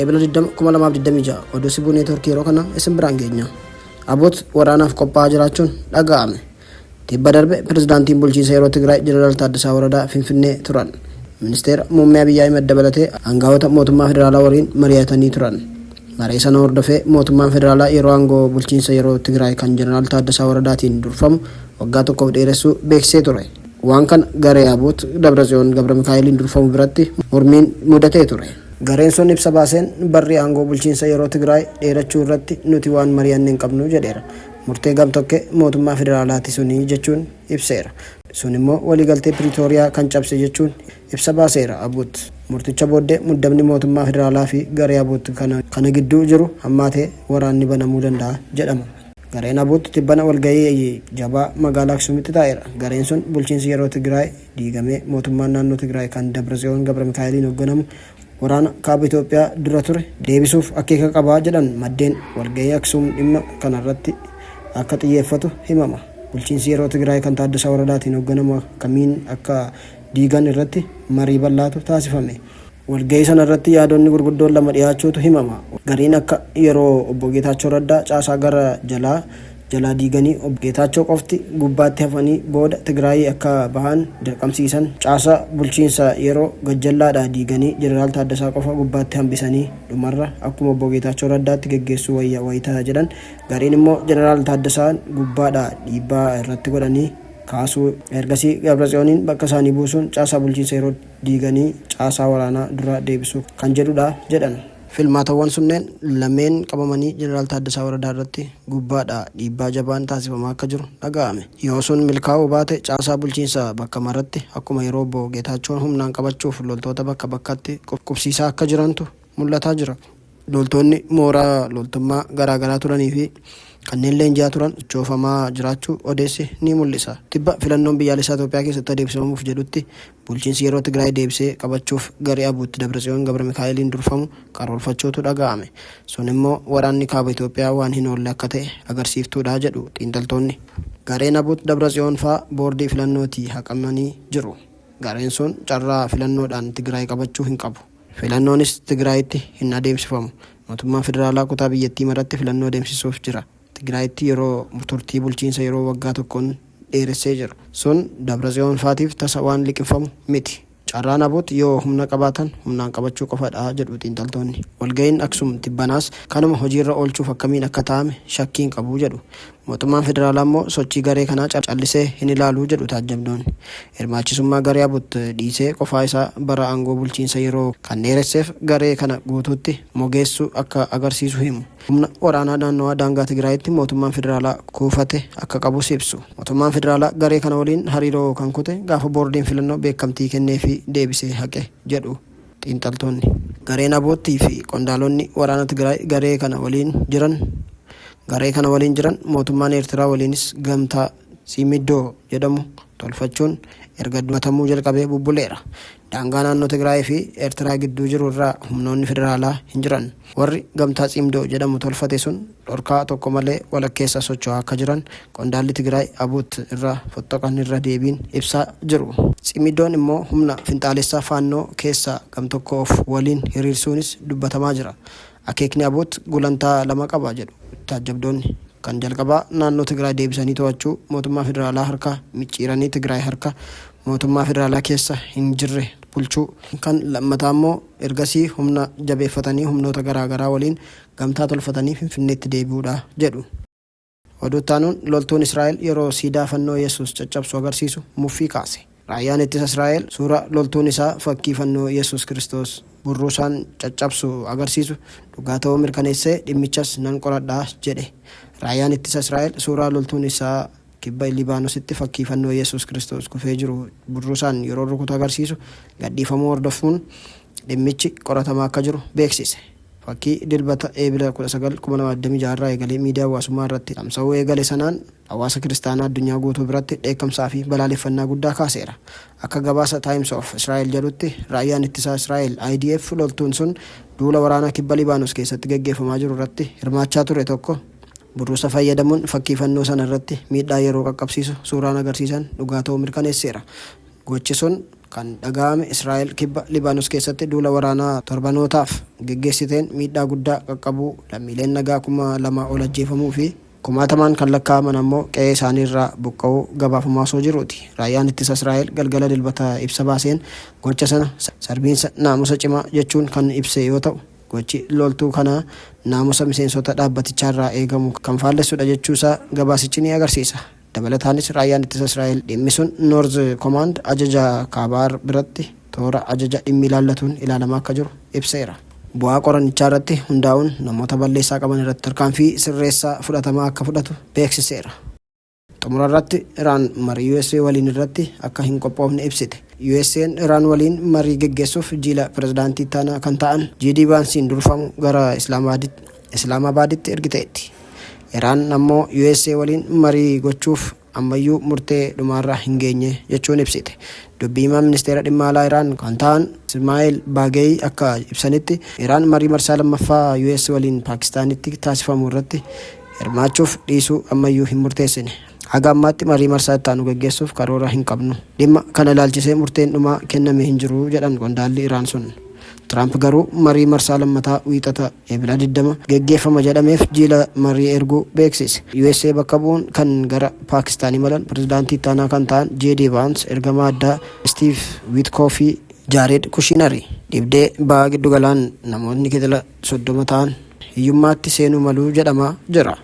Eebila 20, 2026 oduu Sibuu Neetworkii yeroo kana isin biraan geenya. Abut waraanaaf qophaa'aa jiraachuun dhaga'ame. Tibba darbe Pirezidaantiin Bulchiinsa Yeroo Tigraay Jeneraal Taaddasaa Waradaa Finfinnee turan. Ministeera Muummee Abiy Ahimad dabalatee angaa'ota mootummaa federaalaa waliin mari'atanii turan. Maree sana hordofee mootummaan federaalaa yeroo aangoo bulchiinsa yeroo Tigraay kan Jeneraal Taaddasaa Waradaatiin durfamu waggaa tokkoof dheeressuu beeksisee ture. Waan kana garee Abut Dabratsiyoon Gabramikaa'eliin durfamu biratti mormiin mudatee ture. Gareen sun ibsa baaseen barri aangoo bulchiinsa yeroo Tigraay dheerachuu irratti nuti waan mari'anne hin qabnu jedheera. Murtee gamtokke mootummaa federaalaati suni jechuun ibseera. Sun immoo waliigaltee Piriitooriyaa kan cabse jechuun ibsa baaseera Abut. Murticha booddee muddamni mootummaa federaalaa fi garee Abut kana gidduu jiru hammaatee waraanni banamuu danda'a jedhama. Gareen Abut tibbana walgahii jabaa magaalaa Aksuumitti taa'eera. Gareen sun bulchiinsi yeroo Tigraay diigamee mootummaan naannoo Tigraay kan Dabratsiyoon Gabramikaa'eliin hogganamu waraana Kaaba Itoophiyaa dura ture deebisuuf akeeka qaba jedhan maddeen. Walgahii Aksuum dhimma kanarratti akka xiyyeeffatu himama. Bulchiinsi yeroo Tigraay kan Taaddasaa Waradaatiin hogganamu akkamiin akka diigan irratti marii bal'aatu taasifame. Walgahii sanarratti yaadonni gurguddoon lama dhiyaachuutu himama. Gariin akka yeroo Obbo Geetaachoo Raddaa caasaa gara jalaa jalaa diiganii Obbo Geetaachoo qofti gubbaatti hafanii booda Tigraayii akka bahan dirqamsiisan, caasaa bulchiinsa yeroo gajjallaadhaa diiganii Jeneraal Taaddasaa qofa gubbaatti hambisanii dhumarra akkuma Obbo Geetaachoo Raddaatti geggeessuu wayya wayita jedhan, gariin immoo Jeneraal Taaddasaan gubbaadhaa dhiibbaa irratti godhanii kaasuu, ergasii Gabratsiyooniin bakka isaanii buusuun caasaa bulchiinsa yeroo diiganii caasaa waraanaa dura deebisuu kan jedhudha jedhan. Filmaatawwan sunneen lameen qabamanii Jeneraal Taaddasaa Waradaa irratti gubbaadhaa dhiibbaa jabaan taasifamaa akka jiru dhaga'ame. Yoo sun milkaa'uu baate caasaa bulchiinsa bakka maratti akkuma yeroo Obbo Geetaachoon humnaan qabachuuf loltoota bakka bakkatti qubsiisaa akka jirantu mul'ataa jira. Loltoonni mooraa loltummaa garaa garaa turanii fi kanneen leenji'aa turan sochoofamaa jiraachuu odeessi ni mul'isa. Tibba filannoon biyyaalessaa Itoophiyaa keessatti adeemsifamuuf jedhutti bulchiinsi yeroo Tigraay deebisee qabachuuf garee Abuutti Dabratsiyoon Gabramikaa'eliin durfamu karoorfachuutu dhaga'ame. Sun immoo waraanni Kaaba Itoophiyaa waan hin oolle akka ta'e agarsiiftuudha jedhu xiinxaltoonni. Gareen Abuut Dabratsiyoon faa boordii filannootii haqamanii jiru. Gareen sun carraa filannoodhaan Tigraay qabachuu hin qabu. Filannoonis Tigraayitti hin adeemsifamu. Mootummaan federaalaa kutaa biyyattii maratti filannoo adeemsisuuf jira. Tigraayitti yeroo turtii bulchiinsa yeroo waggaa tokkoon dheeressee jira. Sun Dabratsiyoon faatiif tasa waan liqimfamu miti. Carraan Abut yoo humna qabaatan humnaan qabachuu qofadha jedhu xiinxaltoonni. Walgahiin Aksum tibbanaas kanuma hojiirra oolchuuf akkamiin akka taa'ame shakkii hin qabu jedhu. Mootummaan federaalaa immoo sochii garee kanaa callisee hin ilaalu jedhu taajjabdoonni. Hirmaachisummaa garee Abut dhiisee qofaa isaa bara aangoo bulchiinsa yeroo kan dheeresseef garee kana guutuutti mogeessuu akka agarsiisu himu. Humna waraanaa naannawaa daangaa Tigraayitti mootummaan federaalaa kuufate akka qabus ibsu. Mootummaan federaalaa garee kana waliin hariiroo kan kute gaafa boordiin filannoo beekamtii kenneefii deebisee haqe jedhu xiinxaltoonni. Gareen Abut fi qondaalonni waraana Tigraay garee kana waliin jiran garee kana waliin jiran mootummaan Eertiraa waliinis gamtaa Tsimiddoo jedhamu tolfachuun erga dubbatamuu jalqabee bubbuleera. Daangaa naannoo Tigraay fi Eertiraa gidduu jiru irraa humnoonni federaalaa hin jiran. Warri gamtaa Tsimdoo jedhamu tolfate sun dhorkaa tokko malee walakkeessa socho'aa akka jiran qondaalli Tigraay Abut irraa fottoqan irra deebiin ibsaa jiru. Tsimiddoon immoo humna finxaalessaa Faannoo keessaa gamtokko of waliin hiriirsuunis dubbatamaa jira. Akeekni Abut gulantaa lama qaba jedhu taajjabdoonni. Kan jalqabaa naannoo Tigraay deebisanii to'achuu, mootummaa federaalaa harka micciiranii Tigraay harka mootummaa federaalaa keessa hin jirre bulchuu. Kan lammataa immoo ergasii humna jabeeffatanii humnoota garaa garaa waliin gamtaa tolfatanii Finfinneetti deebi'uudha jedhu. Oduu itti aanuun loltuun Israa'el yeroo siidaa fannoo Yesuus caccabsu agarsiisu muffii kaase. Raayyaan Ittisa Israa'el suura loltuun isaa fakkii fannoo Yesuus Kiristoos burruusaan caccabsu agarsiisu dhugaa ta'uu mirkaneessee dhimmichas nan qoradha jedhe. Raayyaan Ittisa Israa'el suuraa loltuun isaa Kibba Libaanositti fakkii fannoo Yesuus Kiristoos kufee jiru burruusaan yeroo rukutu agarsiisu gadhiifamuu hordofuun dhimmichi qoratamaa akka jiru beeksise. Fakkii Dilbata Eebila 19, 2026 irraa eegalee miidiyaa hawaasummaa irratti tamsa'uu eegale sanaan hawaasa Kiristaanaa addunyaa guutuu biratti dheekkamsaa fi balaaleffannaa guddaa kaaseera. Akka gabaasa Times of Israel jedhutti, Raayyaan Ittisaa Israa'el, IDF, loltuun sun duula waraanaa kibba Libaanos keessatti geggeeffamaa jiru irratti hirmaachaa ture tokko burruusa fayyadamuun fakkii fannoo sana irratti miidhaa yeroo qaqqabsiisu suuraan agarsiisan dhugaa ta'uu mirkaneesseera. Gochi sun Kan dhaga'ame Israa'el kibba Libaanos keessatti duula waraanaa torbanootaaf geggeessiteen miidhaa guddaa qaqqabuu, lammiileen nagaa 2,000 ol ajjeefamuu fi kumaatamaan kan lakkaa'aman ammoo qe'ee isaaniirraa buqqa'uu gabaafamaa osoo jiruuti. Raayyaan Ittisa Israa'el galgala Dilbata ibsa baaseen gocha sana sarbiinsa naamusa cimaa jechuun kan ibse yoo ta'u, gochi loltuu kanaa naamusa miseensota dhaabbatichaarraa eegamu kan faallessudha jechuusaa gabaasichi ni agarsiisa. Dabalataanis Raayyaan Ittisa Israa'el dhimmi sun North Command, Ajaja Kaabaa biratti toora ajaja dhimmi ilaallatuun ilaalamaa akka jiru ibseera. Bu'aa qorannichaa irratti hundaa'uun namoota balleessaa qaban irratti tarkaanfii sirreessaa fudhatamaa akka fudhatu beeksiseera. Xumura irratti Iraan marii usa waliin irratti akka hin qophoofne ibsite. USAn Iraan waliin marii geggeessuuf jiila Pirezidaantii Ittaanaa kan ta'an JD Vaansiin durfamu gara Islaamaabaaditti ergiteetti. Iraan ammoo usa waliin marii gochuuf ammayyuu murtee dhumaarra hin geenye jechuun ibsite. Dubbi himaan Ministeera Dhimma Alaa Iraan kan ta'an Ismaa'el Baageeyi akka ibsanitti, Iraan marii marsaa lammaffaa US waliin Paakistaanitti taasifamu irratti hirmaachuuf dhiisuu ammayyuu hin murteessine. Haga ammaatti marii marsaa ittaanu geggeessuuf karoora hin qabnu. Dhimma kana ilaalchisee murteen dhumaa kenname hin jiru, jedhan qondaalli Iraan sun. Tiraamp garuu marii marsaa lammataa Wiixata, Ebla 20, geggeeffama jedhameef jiila marii erguu beeksise. Usa bakka bu'uun kan gara Paakistaan imalan Pirezidaantii Ittaanaa kan ta'an JD Vaans, ergamaa addaa Istiiv Wiitkoof fi Jaareed Kushiinari. Dhibdee Baha Giddugalaan namootni kitila 30 ta'an hiyyummaatti seenuu malu jedhamaa jira.